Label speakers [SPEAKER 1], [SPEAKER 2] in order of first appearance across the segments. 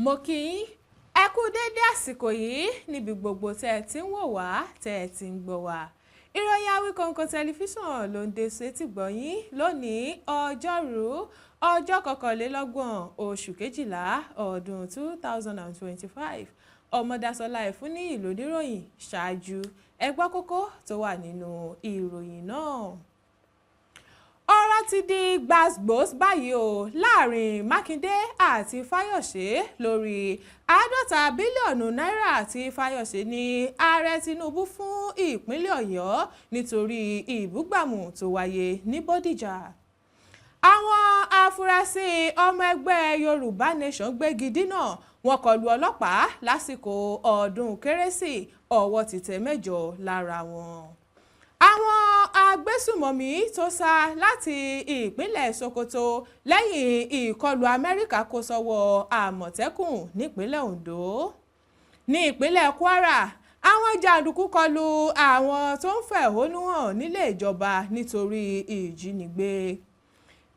[SPEAKER 1] Mo kí yín, ẹ kú déédé àsìkò yìí níbi gbogbo tẹ́ ẹ ti ń wò wá, tẹ́ ẹ ti ń gbọ́ wá. Ìròyìn Awíkonko Tẹlifíṣàn ló ń dé sétí gbọ̀nyín lónìí, Ọjọ́rú, ọjọ́ 21 oṣù kejìlá, ọdún 2025. Ọmọdásọlá Ẹ̀fúnníyì lóníròyìn. Ṣáájú, ẹ gbọ́ kókó tó wà nínú ìròyìn náà. Ọ̀rọ̀ ti di gbàsgbòs báyìí o láàrin Mákindé àti Fáyọ̀ṣe lórí 50 bílíọ̀nù náírà tí Fáyọ̀ṣe ní Ààrẹ Tinubu fún ìpínlẹ̀ Ọ̀yọ́ nítorí ìbúgbàmù tó wáyé ní Bódìjà. Àwọn afurasí ọmọ ẹgbẹ́ Yorùbá Nation gbégi dínà, wọn kọlu ọlọ́pàá lásìkò ọdún Kérésì, ọwọ́ ti tẹ̀ mẹ́jọ lára wọn. Àwọn agbésùmọ̀mí tó sá láti ìpínlẹ̀ Sokoto lẹ́yìn ìkọlù Amẹ́ríkà kó sọ́wọ́ Àmọ̀tẹ́kùn nípínlẹ̀ Ondo. Ní ìpínlẹ̀ Kwara, àwọn jàǹdùkú kọlu àwọn tó ń fẹ̀hónú hàn nílé ìjọba nítorí ìjínigbé.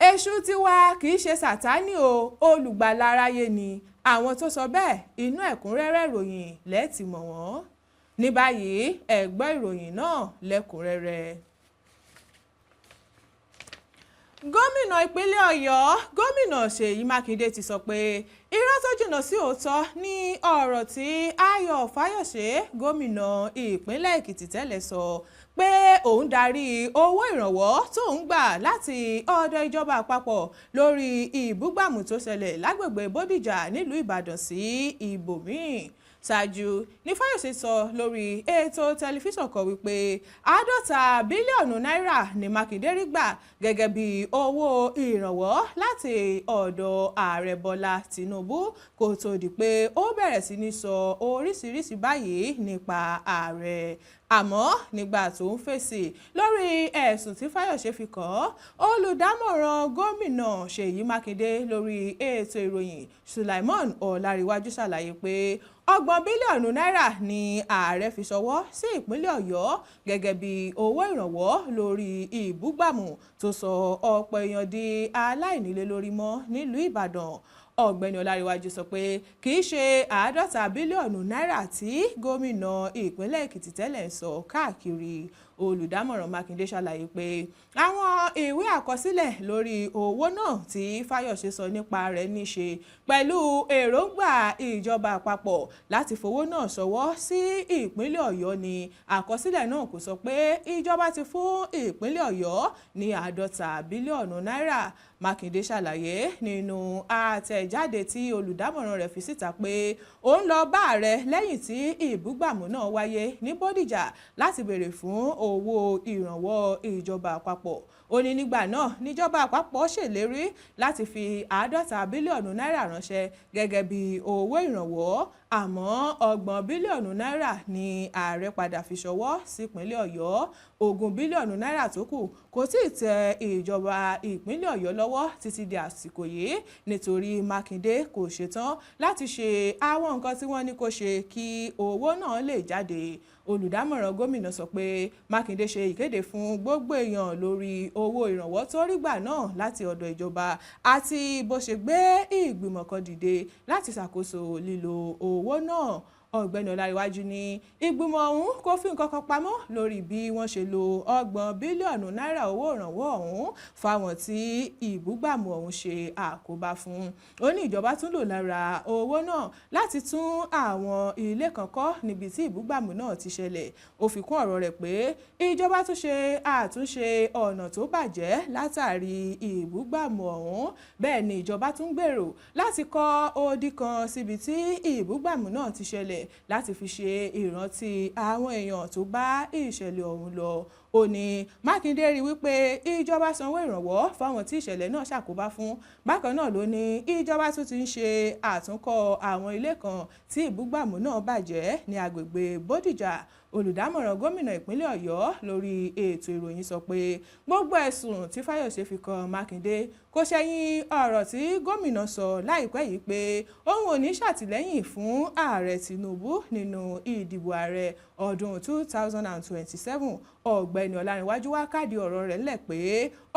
[SPEAKER 1] Èṣù tiwa kì í ṣe Sátánì o, olùgbàlà aráyé ni. Àwọn tó sọ bẹ́ẹ̀, inú ẹ̀kúnrẹ́rẹ́ ìròyìn lẹ́ẹ̀tì mọ̀ wọ́n. Ní báyìí, ẹ gbọ́ ìròyìn náà lẹ́kùnrẹ́rẹ́. Gómìnà ìpínlẹ̀ Ọ̀yọ́, Gómìnà Ṣèyí Mákindé, ti sọ pé irọ́ tó jìnnà sí òótọ́ ní ọ̀rọ̀ tí Ayọ̀ Fáyọ̀ṣe, gómìnà ìpínlẹ̀ Èkìtì tẹ́lẹ̀, sọ pé òun darí owó ìrànwọ́ tóun gbà láti ọ̀dọ̀ ìjọba àpapọ̀ lórí ìbúgbàmù tó ṣẹlẹ̀ lágbègbè Bódìjà nílùú Ìbàdàn sí ibòmíì. Ṣáájú ní Fáyọ̀ṣe sọ lórí ètò tẹlifíṣàn kan wípé 50 bílíọ̀nù náírà ní Mákindé rí gbà gẹ́gẹ́ bí owó ìrànwọ́ láti ọ̀dọ̀ Ààrẹ Bọ́lá Tinubu, kó tó di pé ó bẹ̀rẹ̀ sí ní sọ oríṣiríṣi báyìí nípa ààrẹ. Àmọ́ nígbà tó ń fèsì lórí ẹ̀sùn tí Fáyọ̀ṣe fi kàn án, olùdámọ̀ràn gómìnà Ṣèyí Mákindé lórí ètò ìròyìn, Sulaimon Ọláríwájú, ṣàlàyé pé 30 bílíọ̀nù náírà ni ààrẹ fi ṣọwọ́ sí ìpínlẹ̀ Ọ̀yọ́ gẹ́gẹ́ bí owó ìrànwọ́ lórí ìbúgbàmù tó sọ ọ̀pọ̀ èèyàn di aláìnílé lórí mọ́ nílùú Ìbàdàn. Ọ̀gbẹ́ni Ọláríwájú sọ pé kì í ṣe 50 bílíọ̀nù náírà tí gómìnà ìpínlẹ̀ Èkìtì tẹ́lẹ̀ ń sọ káàkiri. Olùdámọ̀ràn Mákindé ṣàlàyé pé àwọn ìwé àkọsílẹ̀ lórí owó náà tí Fáyọ̀ṣe sọ nípa rẹ̀ ní ṣe pẹ̀lú èròǹgbà ìjọba àpapọ̀ láti fowó náà ṣọwọ́ sí ìpínlẹ̀ Ọ̀yọ́ ni. Àkọsílẹ̀ náà kò sọ pé ìjọba ti fún ìpínlẹ̀ Ọ̀yọ́ ní 50 bílíọ̀nù náírà. Mákindé ṣàlàyé nínú àtẹ̀jáde tí olùdámọ̀ràn rẹ̀ fi síta pé òun lọ bá ààrẹ lẹ́yìn tí ìbúgbàmù náà wáyé ní Bódìjà láti béèrè fún owó ìrànwọ́ ìjọba àpapọ̀. Ó ní nígbà náà níjọba àpapọ̀ ṣèlérí láti fi 50 bílíọ̀nù náírà ránṣẹ́ gẹ́gẹ́ bí owó ìrànwọ́, àmọ́ 30 bílíọ̀nù náírà ní ààrẹ padà fi ṣọwọ́ sípínlẹ̀ Ọ̀yọ́. 20 bílíọ̀nù náírà tó kù kò tí ì tẹ ìjọba ìpínlẹ̀ Ọ̀yọ́ lọ́wọ́ títí di àsìkò yìí, nítorí Mákindé kò ṣetán láti ṣe àwọn nǹkan tí wọ́n ní kó ṣe kí owó náà lè jáde. Olùdámọ̀ràn gómìnà sọ pé Mákindé ṣe ìkéde fún gbogbo èèyàn lórí owó ìrànwọ́ tó rí gbà náà láti ọ̀dọ̀ ìjọba àti bó ṣe gbé ìgbìmọ̀ kan dìde láti ṣàkóso lílo owó náà. Ọ̀gbẹ́ni Ọláríwájú ní ìgbìmọ̀ ọ̀hún kò fi nǹkan kan pamọ́ lórí bí wọ́n ṣe lo 30 bílíọ̀nù náírà owó ìrànwọ́ ọ̀hún fáwọn tí ìbúgbàmù ọ̀hún ṣe àkóbá fún. Ó ní ìjọba tún lò lára owó náà láti tún àwọn ilé kan kọ́ níbi tí ìbúgbàmù náà ti ṣẹlẹ̀. Ó fi kún ọ̀rọ̀ rẹ̀ pé ìjọba tún ṣe àtúnṣe ọ̀nà tó bàjẹ́ látàrí ìbúgbàmù ọ̀hún. Bẹ́ẹ̀ ni ìjọba tún gbèrò láti kọ́ odi kan síbi tí ìbúgbàmù náà ti ṣẹlẹ̀ láti fi ṣe ìrántí àwọn èèyàn tó bá ìṣẹ̀lẹ̀ ọ̀hún lọ. Ó ní Mákindé rí wípé ìjọba sanwó ìrànwọ́ fáwọn tí ìṣẹ̀lẹ̀ náà ṣàkóbá fún. Bákan náà ló ní ìjọba tún ti ń ṣe àtúnkọ́ àwọn ilé kan tí ìbúgbàmù náà bàjẹ́ ní agbègbè Bódìjà. Olùdámọ̀ràn gómìnà ìpínlẹ̀ Ọ̀yọ́ lórí ètò ìròyìn sọ pé gbogbo ẹ̀sùn tí Fáyọ̀ṣe fi kan Mákindé kò ṣẹ̀yìn ọ̀rọ̀ tí gómìnà sọ láìpẹ́ yìí pé òun ò ní ṣàtìlẹ́yìn fún Ààrẹ Tinubu nínú ìdìbò ààrẹ ọdún 2027. Ọ̀gbẹ́ni Ọlárinwájú wá kádìí ọ̀rọ̀ rẹ̀ ńlẹ̀ pé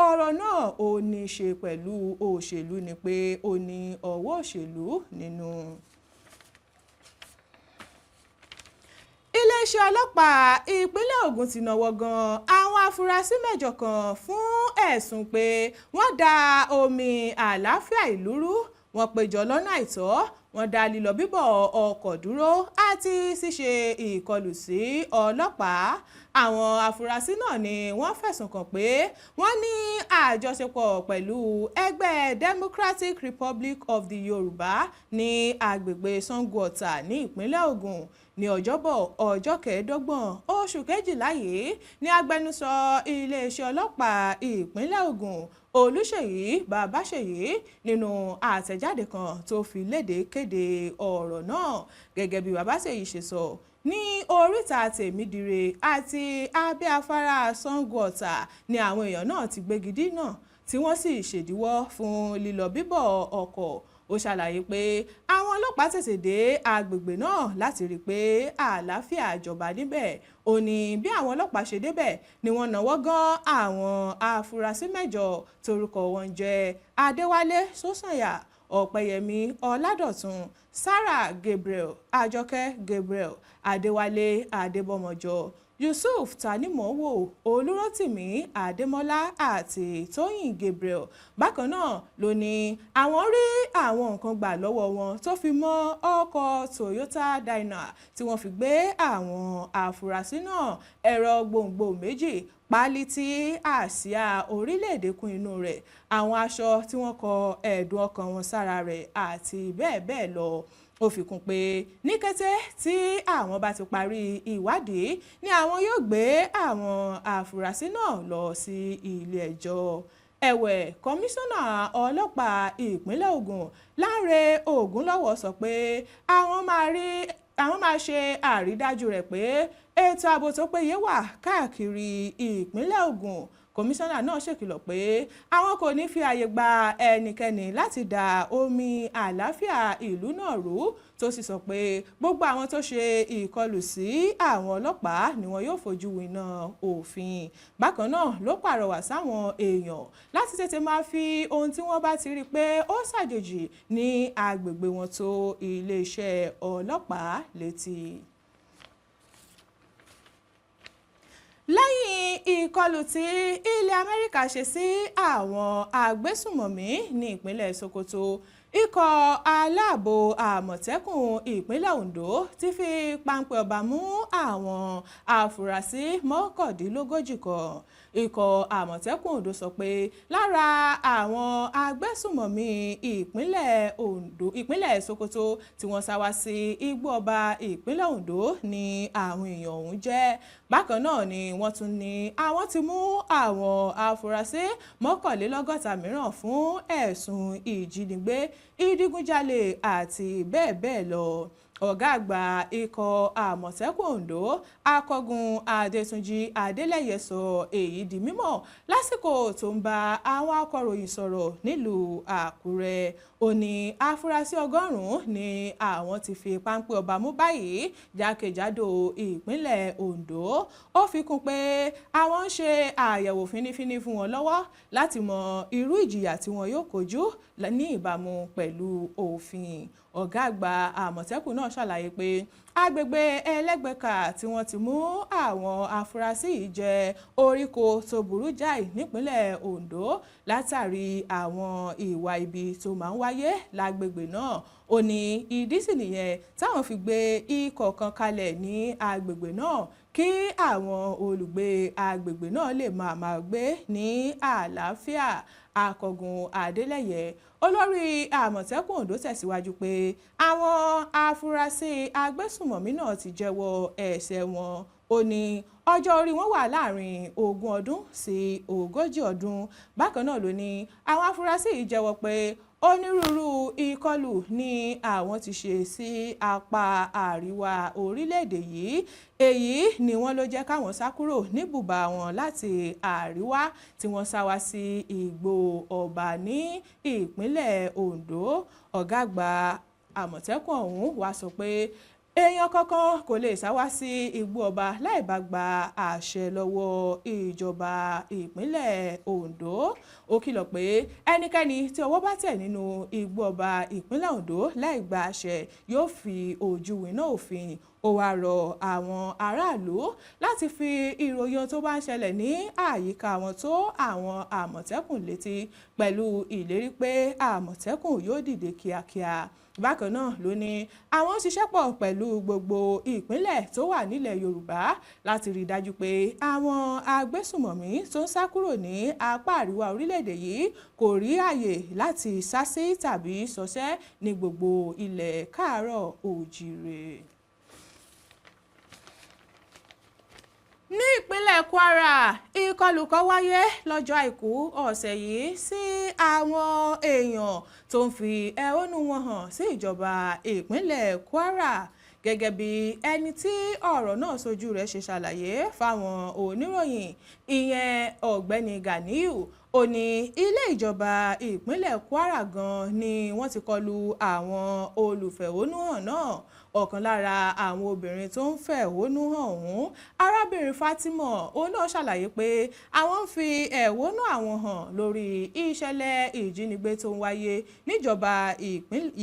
[SPEAKER 1] ọ̀rọ̀ náà ò ní ṣe pẹ̀lú òṣèlú, ni pé ó ní ọwọ́ òṣèlú nínú. Iléeṣẹ́ ọlọ́pàá ìpínlẹ̀ Ògùn ti náwó gan àwọn afurasí 8 kan fún ẹ̀sùn pé wọ́n da omi àlàáfíà ìlú rú, wọ́n péjọ lọ́nà àìtọ́, wọ́n dá lílọ bíbọ̀ ọkọ̀ dúró àti ṣíṣe ìkọlù sí ọlọ́pàá. Àwọn afurasí náà ni wọ́n fẹ̀sùn kàn pé wọ́n ní àjọṣepọ̀ pẹ̀lú ẹgbẹ́ Democratic Republic of the Yorùbá ní agbègbè Sango-Ọ̀tà ní ìpínlẹ̀ Ògùn. Ní Ọjọ́bọ̀, ọjọ́ 25 oṣù kejìlá yìí ní agbẹnusọ iléeṣẹ́ ọlọ́pàá ìpínlẹ̀ Ògùn, Olùṣèyí Babáṣèyí, nínú àtẹ̀jáde kan tó fi léde kéde ọ̀rọ̀ náà. Gẹ́gẹ́ bí Babáṣèyí ṣe sọ, ní oríta Tèmídire àti abẹ́ afárá Sango-Ọ̀tà ni àwọn èèyàn náà ti gbégi dínà tí wọ́n sì ṣèdíwọ́ fún lílọ bíbọ̀ ọkọ̀. Ó ṣàlàyé pé àwọn ọlọ́pàá tètè dé agbègbè náà láti rí i pé àlàáfíà jọba níbẹ̀. Ó ní bí àwọn ọlọ́pàá ṣe débẹ̀ ni wọ́n náwó gan àwọn afurasí 8 torúkọ wọn jẹ́ Adéwálé Sọ́sànyà, Ọ̀pẹyẹmí Ọládọ̀tun, Sarah Gabriel, Àjọkẹ́ Gabriel, Adéwálé Adébọmọjọ, Yusuf Tanimowo, Olúrótìmí Adémọ́lá àti Tóyìn Gabriel. Bákan náà ló ní àwọn rí àwọn nǹkan gbà lọ́wọ́ wọn tó fi mọ́ ọkọ̀ Toyota Dyna tí wọ́n fi gbé àwọn afurasí náà, ẹ̀rọ gbohùngbohùn 2, páálí tí àsíá orílẹ̀-èdè kún inú rẹ̀, àwọn aṣọ tí wọ́n kọ ẹ̀dùn ọkàn wọn sára rẹ̀ àti bẹ́ẹ̀ bẹ́ẹ̀ lọ. Ó fi kún pé ní kété tí àwọn bá ti parí ìwádìí ni àwọn yóò gbé àwọn afurasí náà lọ sí ilé ẹjọ́. Ẹ̀wẹ̀, kọmíṣánná ọlọ́pàá ìpínlẹ̀ Ògùn, Lánrè Ògúnlọ́wọ̀, sọ pé àwọn máa ṣe àrídájú rẹ̀ pé ètò ààbò tó péye wà káàkiri ìpínlẹ̀ Ògùn. Kọmíṣánná náà ṣèkìlọ̀ pé àwọn kò ní fi àyè gba ẹnikẹ́ni láti da omi àlàáfíà ìlú náà rú, tó sì sọ pé gbogbo àwọn tó ṣe ìkọlù sí àwọn ọlọ́pàá ni wọn yóò fojú winá òfin. Bákan náà ló pàrọwà sáwọn èèyàn láti tètè máa fi ohun tí wọ́n bá ti rí pé ó ṣàjèjì ní agbègbè wọn tó iléeṣẹ́ ọlọ́pàá létí. Lẹ́yìn ìkọlù tí ilẹ̀ Amẹ́ríkà ṣe sí àwọn agbésùmọ̀mí ní ìpínlẹ̀ Sokoto, ikọ̀ aláàbò Àmọ̀tẹ́kùn ìpínlẹ̀ Ondo ti fi páńpẹ́ ọba mú àwọn afurasí 39 kan. Ikọ̀ Àmọ̀tẹ́kùn Ondo sọ pé lára àwọn agbésùmọ̀mí ìpínlẹ̀ Sokoto tí wọ́n sá wá sí igbó ọba ìpínlẹ̀ Ondo ni àwọn èèyàn ọ̀hún jẹ́. Bákan náà ni wọ́n tún ní àwọn ti mú àwọn afurasí 61 mìíràn fún ẹ̀sùn ìjínigbé, ìdígunjalè àti bẹ́ẹ̀ bẹ́ẹ̀ lọ. Ọ̀gá àgbà ikọ̀ Àmọ̀tẹ́kùn Ondo, Akọgun Adétúnjì Adélẹ́yẹ, sọ èyí di mímọ̀ lásìkò tó ń bá àwọn akọ̀ròyìn sọ̀rọ̀ nílùú Àkúrẹ́. Ó ní afurasí 100 ni àwọn ti fi páńpẹ́ ọba mú báyìí jákèjádò ìpínlẹ̀ Ondo. Ó fi kún pé àwọn ń ṣe àyẹ̀wò fínífíní fún wọn lọ́wọ́ láti mọ irú ìjìyà tí wọn yóò kojú ní ìbámu pẹ̀lú òfin. Ọ̀gá àgbà Àmọ̀tẹ́kùn náà ṣàlàyé pé agbègbè Ẹlẹ́gbẹ̀ka tí wọ́n ti mú àwọn afurasí yìí jẹ́ oríko tó burú jáì nípínlẹ̀ Ondo látàrí àwọn ìwà ibi tó máa ń wáyé lágbègbè náà. Ó ní ìdí sì nìyẹn táwọn fi gbé ikọ̀ kan kalẹ̀ ní agbègbè náà kí àwọn olùgbé agbègbè náà lè máa gbé ní àlàáfíà. Akọgun Adélẹ́yẹ, olórí Àmọ̀tẹ́kùn Ondo, tẹ̀síwájú pé àwọn afurasí agbésùmọ̀mí náà ti jẹ́wọ́ ẹ̀ṣẹ̀ wọn. Ó ní ọjọ́ orí wọn wà láàrin 20 ọdún sí 40 ọdún. Bákan náà ló ní àwọn afurasí yìí jẹ́wọ́ pé onírúurú ìkọlù ni àwọn ti ṣe sí apá àríwá orílẹ̀-èdè yìí. Èyí ni wọ́n ló jẹ́ káwọn sá kúrò ní bùbá wọn láti àríwá tí wọ́n sá wá sí igbó ọba ní ìpínlẹ̀ Ondo. Ọ̀gá àgbà Àmọ̀tẹ́kùn ọ̀hún wá sọ pé èèyàn kankan kò lè sá wá sí igbó ọba láì bá gba àṣẹ lọ́wọ́ ìjọba ìpínlẹ̀ Ondo. Ó kìlọ̀ pé ẹnikẹ́ni tí ọwọ́ bá tẹ̀ nínú igbó ọba ìpínlẹ̀ Ondo láì gba àṣẹ yóò fi ojú winá òfin. Ó wáá rọ àwọn aráàlú láti fi ìròyìn tó bá ń ṣẹlẹ̀ ní àyíká wọn tó àwọn Àmọ̀tẹ́kùn létí, pẹ̀lú ìlérí pé Àmọ̀tẹ́kùn yóò dìde kíákíá. Bákan náà ló ní àwọn ń ṣiṣẹ́ pọ̀ pẹ̀lú gbogbo ìpínlẹ̀ tó wà nílẹ̀ Yorùbá láti rí i dájú pé àwọn agbésùmọ̀mí tó ń sá kúrò ní apá àríwá orílẹ̀-èdè yìí kò rí àyè láti sá sí tàbí ṣọṣẹ́ ní gbogbo ilẹ̀ káàárọ̀ oòjíire. Ní ìpínlẹ̀ Kwara, ìkọlù kan wáyé lọ́jọ́ Àìkú ọ̀sẹ̀ yìí sí àwọn èèyàn tó ń fi ẹ̀hónú wọn hàn sí ìjọba ìpínlẹ̀ Kwara. Gẹ́gẹ́ bí ẹni tí ọ̀rọ̀ náà ṣojú rẹ̀ ṣe ṣàlàyé fáwọn oníròyìn, ìyẹn Ọ̀gbẹ́ni Ganiyu, ó ní ilé ìjọba ìpínlẹ̀ Kwara gan ni wọ́n ti kọlu àwọn olùfẹ̀hónúhàn náà. Ọ̀kan lára àwọn obìnrin tó ń fẹ̀hónú hàn ọ̀hún, arábìnrin Fatima, òun náà ṣàlàyé pé àwọn ń fi ẹ̀hónú àwọn hàn lórí ìṣẹ̀lẹ̀ ìjínigbé tó ń wáyé níjọba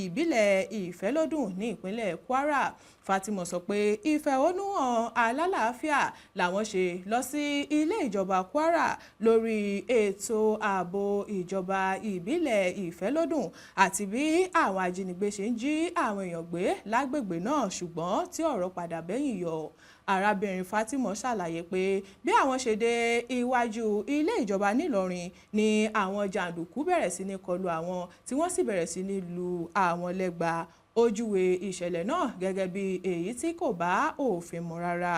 [SPEAKER 1] ìbílẹ̀ Ìfẹ́lódùn ní ìpínlẹ̀ Kwara. Fatima sọ pé ìfẹ̀hónúhàn alálàáfíà làwọn ṣe lọ sí ilé ìjọba Kwara lórí ètò ààbò ìjọba ìbílẹ̀ Ìfẹ́lódùn àti bí àwọn ajínigbé ṣe ń jí àwọn èèyàn gbé lágbègbè náà, ṣùgbọ́n tí ọ̀rọ̀ padà bẹ́yìn yọ. Arábìnrin Fatima ṣàlàyé pé bí àwọn ṣe dé iwájú ilé ìjọba nílọrin ni àwọn jàǹdùkú bẹ̀rẹ̀ sí ní kọlu àwọn, tí wọ́n sì bẹ̀rẹ̀ sí ní lu àwọn lẹ́gba. Ó júwe ìṣẹ̀lẹ̀ náà gẹ́gẹ́ bí èyí tí kò bá òfin mu rárá.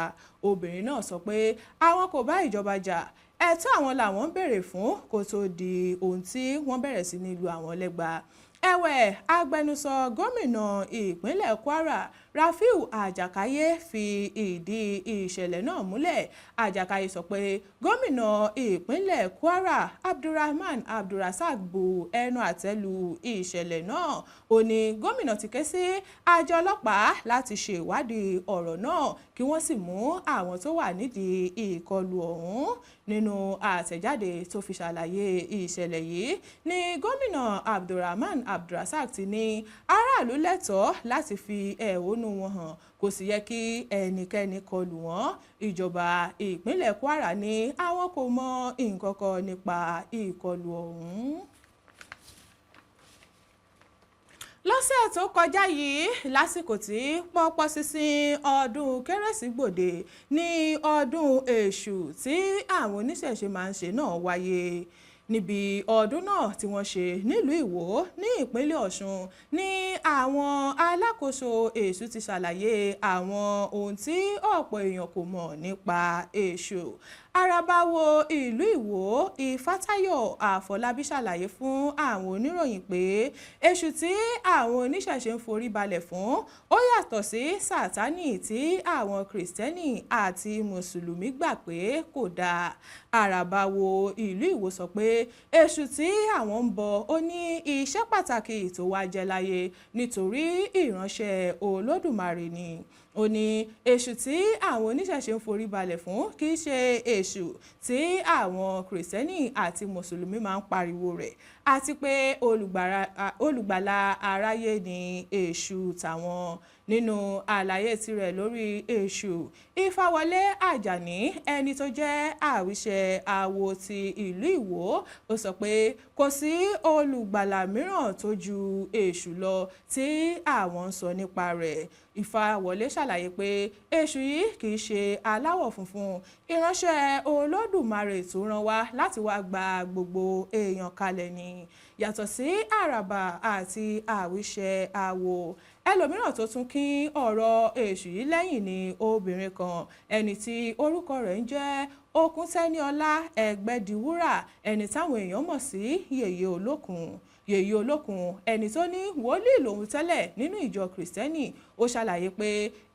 [SPEAKER 1] Obìnrin náà sọ pé àwọn kò bá ìjọba jà, ẹ̀tọ́ àwọn làwọn ń béèrè fún kó tó di ohun tí wọ́n bẹ̀rẹ̀ sí ní lu àwọn lẹ́gba. Ẹ̀wẹ̀, agbẹnusọ gómìnà ìpínlẹ̀ Kwara Rafiu Àjàkáyé fi ìdí ìṣẹ̀lẹ̀ náà múlẹ̀. Àjàkáyé sọ pé gómìnà ìpínlẹ̀ Kwara Abdulrahman Abdulrasaq bu ẹnu àtẹ́ lu ìṣẹ̀lẹ̀ náà. Ó ní gómìnà ti ké sí àjọ ọlọ́pàá láti ṣe ìwádìí ọ̀rọ̀ náà kí wọ́n sì mú àwọn tó wà nídìí ìkọlù ọ̀hún. Nínú àtẹ̀jáde tó fi ṣàlàyé ìṣẹ̀lẹ̀ yìí ni gómìnà Abdulrahman Abdulrasaq ti ní aráàlú lẹ́tọ̀ọ́ láti fi ẹ̀hónú wọn hàn, kò sì yẹ kí ẹnikẹ́ni kọlù wọ́n. Ìjọba ìpínlẹ̀ Kwara ní àwọn kò mọ nǹkan kan nípa ìkọlù ọ̀hún. Lọ́sẹ̀ tó kọjá yìí, lásìkò tí pọ́pọ́ sísìn ọdún kérésì gbòde ní ọdún Èṣù tí àwọn oníṣẹ̀ṣe máa ń ṣe náà wáyé. Níbi ọdún náà tí wọ́n ṣe nílùú Ìwó ní ìpínlẹ̀ Ọ̀ṣun ní àwọn alákòóso Èṣù ti ṣàlàyé àwọn ohun tí ọ̀pọ̀ èèyàn kò mọ̀ nípa Èṣù. Arabawo ìlú Ìwó Ifátayọ̀ Àfọlábí ṣàlàyé fún àwọn oníròyìn pé Èṣù tí àwọn oníṣẹ̀ṣe ń forí balẹ̀ fún ó yàtọ̀ sí Sátánì tí àwọn Kìrìsìtẹ́nì àti Mùsùlùmí gbà pé kò dáa. Arabawo ìlú Ìwó sọ pé Èṣù tí àwọn ń bọ ó ní iṣẹ́ pàtàkì tó wá jẹ́ láyé nítorí ìránṣẹ́ Olódùmarè ni. Ó ní Èṣù tí àwọn oníṣẹ̀ṣe ń forí balẹ̀ fún kì í ṣe Èṣù tí àwọn Kìrìsìtẹ́nì àti Mùsùlùmí máa ń pariwo rẹ̀, àti pé olùgbàlà aráyé ni Èṣù tàwọn. Nínú àlàyé tirẹ̀ lórí Èṣù, Ifáwọlé Àjàní, ẹni tó jẹ́ àwíṣẹ àwo ti ìlú Ìwó, ó sọ pé kò sí olùgbàlà mìíràn tó ju Èṣù lọ tí àwọn ń sọ nípa rẹ̀. Ifáwọlé ṣàlàyé pé Èṣù yìí kì í ṣe aláwọ̀ funfun, ìránṣẹ́ Olódùmarè tó rán wá láti wá gba gbogbo èèyàn kalẹ̀ ni. Yàtọ̀ sí àràbà àti àwíṣẹ àwo, ẹlòmíràn tó tún kín ọ̀rọ̀ Èṣù yìí lẹ́yìn ni obìnrin kan, ẹni tí orúkọ rẹ̀ ń jẹ́ Òkúntẹ́níọlá Ẹgbẹ́diwúrà, ẹni táwọn èèyàn mọ̀ sí Yèyé Olókun. Yèyé Olókun, ẹni tó ní wòlíì lòun tẹ́lẹ̀ nínú ìjọ Kìrìsìtẹ́nì, ó ṣàlàyé pé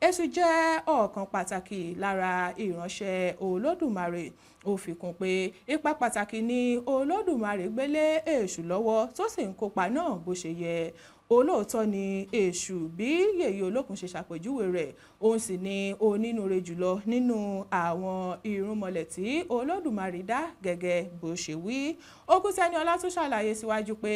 [SPEAKER 1] Èṣù jẹ́ ọ̀kan pàtàkì lára ìránṣẹ́ Olódùmarè. Ó fi kún pé ipa pàtàkì ni Olódùmarè gbélé Èṣù lọ́wọ́ tó sì ń kópa náà bó ṣe yẹ. Olóòótọ́ ni Èṣù bí Yèyé Olókun ṣe ṣàpèjúwe rẹ̀, òun sì ni onínúure jùlọ nínú àwọn irúnmọlẹ̀ tí Olódùmarè dá gẹ́gẹ́ bó ṣe wí. Òkúntẹ́níọlá tún ṣàlàyé síwájú pé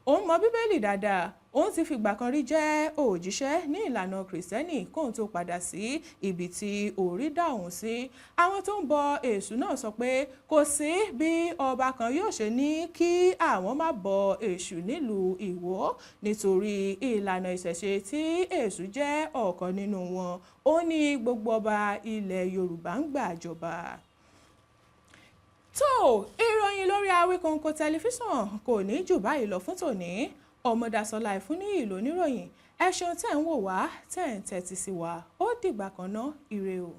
[SPEAKER 1] òun mọ Bíbélì dáadáa, Òun ti fìgbà kan rí jẹ́ òjíṣẹ́ ní ìlànà Kìrìsìtẹ́nì kóun tó padà sí ibi tí orí dá òun sí. Àwọn tó ń bọ Èṣù náà sọ pé kò sí bí ọba kan yóò ṣe ní kí àwọn má bọ Èṣù nílùú Ìwó, nítorí ìlànà ìṣẹ̀ṣe tí Èṣù jẹ́ ọ̀kan nínú wọn ó ní gbogbo ọba ilẹ̀ Yorùbá ń gbà jọba. Tó, ìròyìn lórí Awíkonko Tẹlifíṣàn kò ní jù báyìí lọ fún tòní. Ọmọdásọlá Ìfúnníyì lóníròyìn. Ẹ ṣeun tẹ́ ń wò wá, tẹ́ ń tẹ́tí sí wa. Ó dìgbà kan ná, ire o.